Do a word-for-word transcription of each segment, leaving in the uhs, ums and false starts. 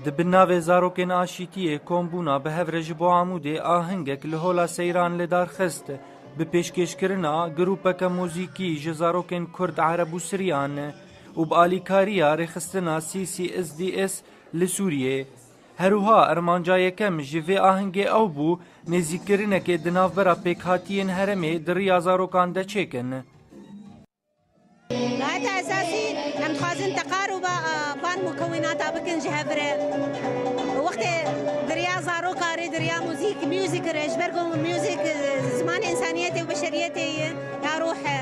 Di bin navê Zarokên Aşîtiyê kombûna bi hev re ji bo Amûdê ahengek li Hola Seyran li dar xist, bi pêşkêşkirina grûpeke muzîkî ji zarokên Kurd, Ereb û Siryan û bi alîkariya rêxistina C C S D S li Sûriyê. Herwiha armanca yekem ji vê ahengê ew bû, nêzîkkirinekê di navbera pêkhatiyên herêmê di riya zarokan de çêkin. Gayet esasî, em dixwazin teqaruba, a, van mukewinata bikin ji hev re. Wextê di riya zaroka re, di riya muzîk, music re, ji ber ku music, e, zimanê însaniyetê û beşeriyetê ye, ya ruh e.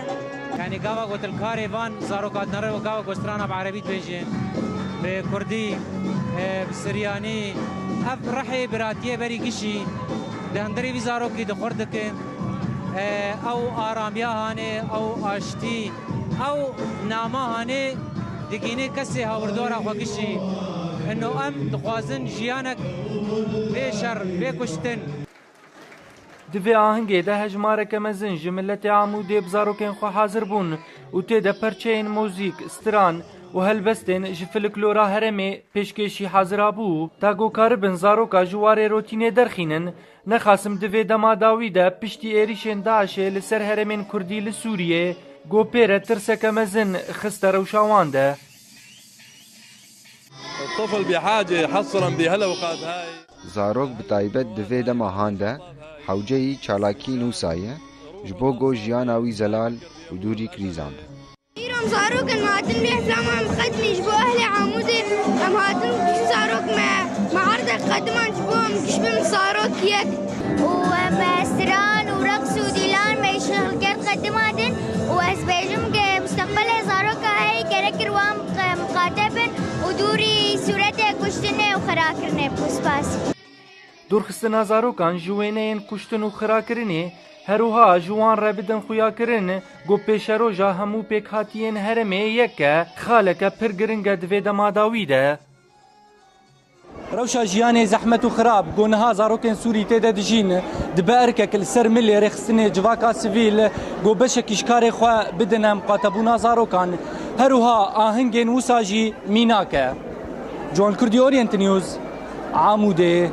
Yani gava ku til karê van zaroka dinere û gava ku strana bi erebî dibêje, bi kurdî, e, bi siryanî, ev rihê biratiyê berî gişî di hundirê vî zarokî di xurt dike. E, ew aramiya hanê, ew aştî, ew nama hanê digînê kesê hawirdora xwe gişî. Ino em dixwazin jiyanek bê şer, bê kuştin. Di vê ahengê de hejmareke mezin ji miletê Amûdê bi zarokên xwe hazir bûn û tê de perçeyên muzîk, stran û helbestên ji filiklora herêmê pêşkêşî hazira bû. Ta ku karibin zaroka ji warê rotînê derxînin, nexasim di vê dema dawî de piştî êrîşên DAIŞê li ser herêmên Kurdî li Sûriyê, ku pê re tirseke mezin xiste rewşa wan de. الطفل بحاجة حصرا بهالأوقات هاي. Zarok bi taybet di vê dema han de hewceyî çalakî nûsa ye, ji bo ku jiyana wî zelal û dûrî krîzan be. Îro em zarok in, me hatin vê hifla me em qedimî ji bo ehlê Amûdê, em hatin kuştin zarok me, me erdek qediman ji bo em giş bin zarok yek. Û em stran û reqs û dîlan me ji hilket qedima din û ez bêjim ke musteqbelê zaroka heyî gerek kir wan miqate bin û dûrî sûretê kuştinê û xirakirinê bû. Spas. Dûrxistina zarokan ji wêneyên kuştin û xirakirinê, her wiha ji wan re bidin xuyakirin, ku pêşeroja hemû pêkhatiyên herêmê yek e, xaleke pir giring e di vê dema dawî de. Rewşa jiyanê zehmet û xirab, ku niha zarokên Sûrî tê de dijîn, dibe erkek li ser milê rêxistinê civaka sivîl, ku beşekî ji karê xwe bidine miqatebûna zarokan. Her wiha ahengên wisa jî mînak e. Ciwan Kurdî, Orient News, Amûdê.